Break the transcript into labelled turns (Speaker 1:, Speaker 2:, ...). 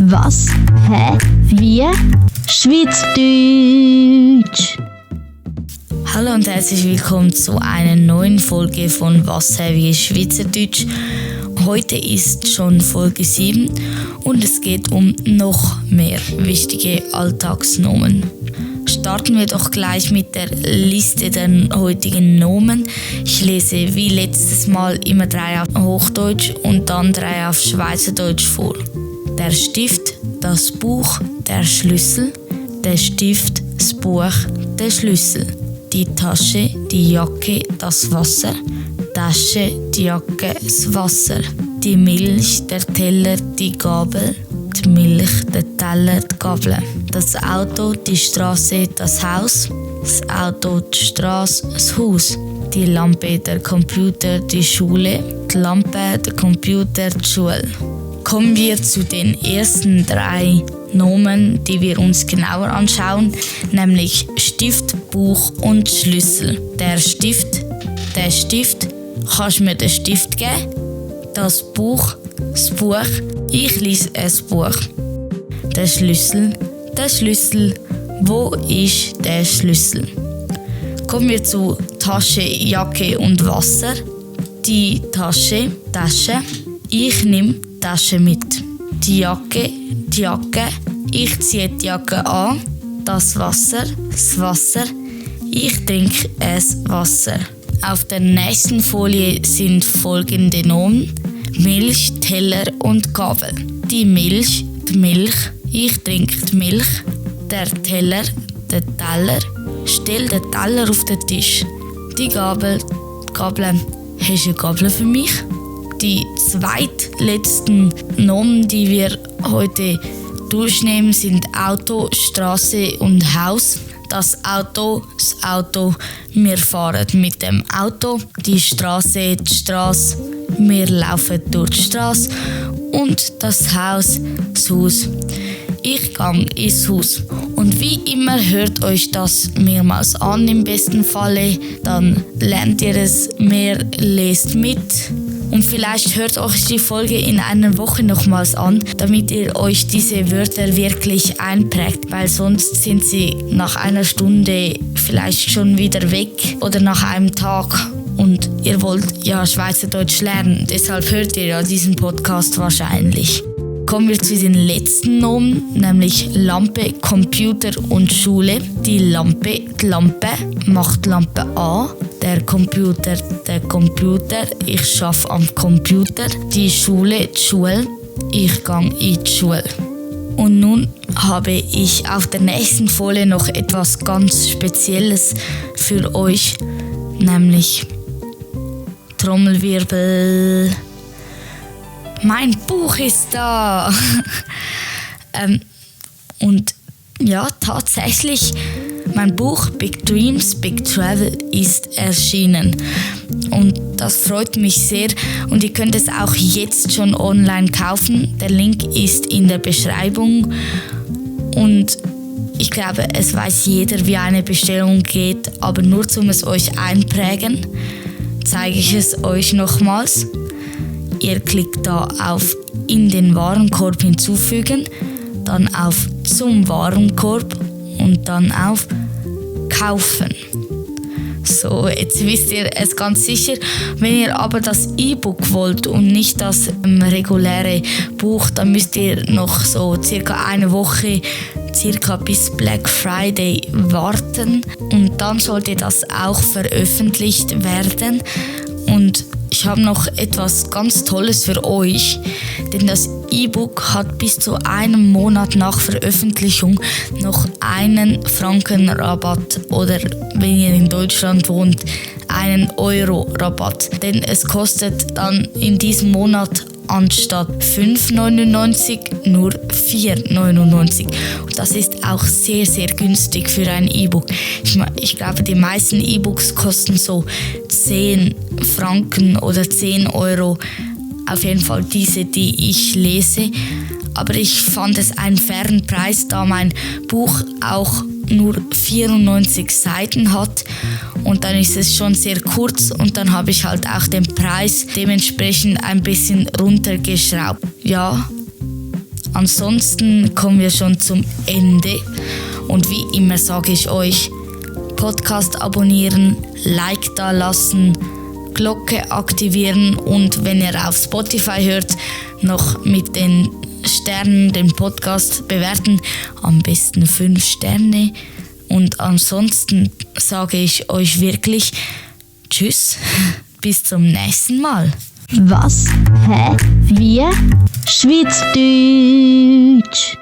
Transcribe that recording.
Speaker 1: Was? Hä? Wie? Schweizerdeutsch!
Speaker 2: Hallo und herzlich willkommen zu einer neuen Folge von Was? Hä? Wie? Schweizerdeutsch. Heute ist schon Folge 7 und es geht um noch mehr wichtige Alltagsnomen. Starten wir doch gleich mit der Liste der heutigen Nomen. Ich lese wie letztes Mal immer 3 auf Hochdeutsch und dann 3 auf Schweizerdeutsch vor. Der Stift, das Buch, der Schlüssel, der Stift, das Buch, der Schlüssel. Die Tasche, die Jacke, das Wasser, Tasche, die Jacke, das Wasser. Die Milch, der Teller, die Gabel, die Milch, der Teller, die Gabel. Das Auto, die Straße, das Haus, das Auto, die Straße, das Haus. Die Lampe, der Computer, die Schule, die Lampe, der Computer, die Schule. Kommen wir zu den ersten 3 Nomen, die wir uns genauer anschauen, nämlich Stift, Buch und Schlüssel. Der Stift, kannst du mir den Stift geben? Das Buch, ich lese ein Buch. Der Schlüssel, wo ist der Schlüssel? Kommen wir zu Tasche, Jacke und Wasser. Die Tasche, ich nehme Tasche mit. Die Jacke, ich ziehe die Jacke an. Das Wasser, ich trinke es Wasser. Auf der nächsten Folie sind folgende Nomen: Milch, Teller und Gabel. Die Milch, ich trinke die Milch. Der Teller, stell den Teller auf den Tisch. Die Gabel, hast du eine Gabel für mich? Die zweitletzten Nomen, die wir heute durchnehmen, sind Auto, Straße und Haus. Das Auto, wir fahren mit dem Auto. Die Straße, wir laufen durch die Straße. Und das Haus, ich gehe ins Haus. Und wie immer hört euch das mehrmals an im besten Falle. Dann lernt ihr es mehr, lest mit. Und vielleicht hört euch die Folge in einer Woche nochmals an, damit ihr euch diese Wörter wirklich einprägt, weil sonst sind sie nach einer Stunde vielleicht schon wieder weg oder nach einem Tag. Und ihr wollt ja Schweizerdeutsch lernen, deshalb hört ihr ja diesen Podcast wahrscheinlich. Kommen wir zu den letzten Nomen, nämlich Lampe, Computer und Schule. Die Lampe macht Lampe an. Der Computer, ich arbeite am Computer. Die Schule, ich gehe in die Schule. Und nun habe ich auf der nächsten Folie noch etwas ganz Spezielles für euch, nämlich Trommelwirbel. Mein Buch ist da! Und ja, tatsächlich, mein Buch Big Dreams, Big Travel ist erschienen. Und das freut mich sehr. Und ihr könnt es auch jetzt schon online kaufen. Der Link ist in der Beschreibung. Und ich glaube, es weiß jeder, wie eine Bestellung geht. Aber nur zum es euch einprägen, zeige ich es euch nochmals. Ihr klickt da auf in den Warenkorb hinzufügen, dann auf zum Warenkorb und dann auf kaufen. So, jetzt wisst ihr es ganz sicher. Wenn ihr aber das E-Book wollt und nicht das reguläre Buch, dann müsst ihr noch so circa eine Woche bis Black Friday warten und dann sollte das auch veröffentlicht werden. Und ich habe noch etwas ganz Tolles für euch, denn das E-Book hat bis zu einem Monat nach Veröffentlichung noch einen Franken Rabatt oder, wenn ihr in Deutschland wohnt, einen Euro Rabatt. Denn es kostet dann in diesem Monat anstatt 5,99 nur 4,99. Und das ist auch sehr, sehr günstig für ein E-Book. Ich glaube, die meisten E-Books kosten so 10 Franken oder 10 Euro. Auf jeden Fall diese, die ich lese. Aber ich fand es einen fairen Preis, da mein Buch auch nur 94 Seiten hat. Und dann ist es schon sehr kurz und dann habe ich halt auch den Preis dementsprechend ein bisschen runtergeschraubt. Ja, Ansonsten kommen wir schon zum Ende. Und wie immer sage ich euch, Podcast abonnieren, Like da lassen, Glocke aktivieren und wenn ihr auf Spotify hört, noch mit den Sternen den Podcast bewerten. Am besten 5 Sterne. Und ansonsten sage ich euch wirklich Tschüss, bis zum nächsten Mal.
Speaker 1: Was? Hä? Wie? Schweizerdeutsch.